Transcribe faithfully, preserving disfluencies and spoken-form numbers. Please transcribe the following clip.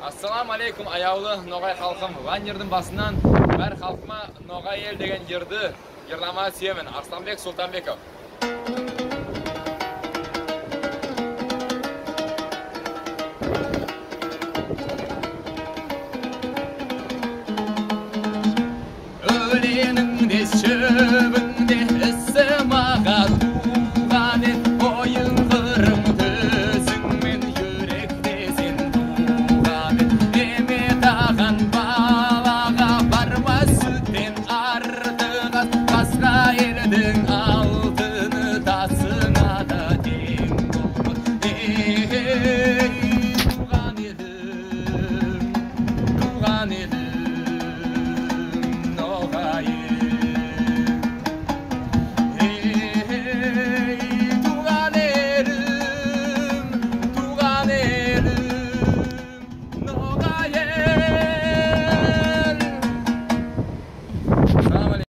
Ассаламу алейкум, аявлы ногай халкым. Вань ердинъ басыннан баьри халкыма «Ногай Эл» деген йырды йырламага суьемен. Арсланбек Султанбеков.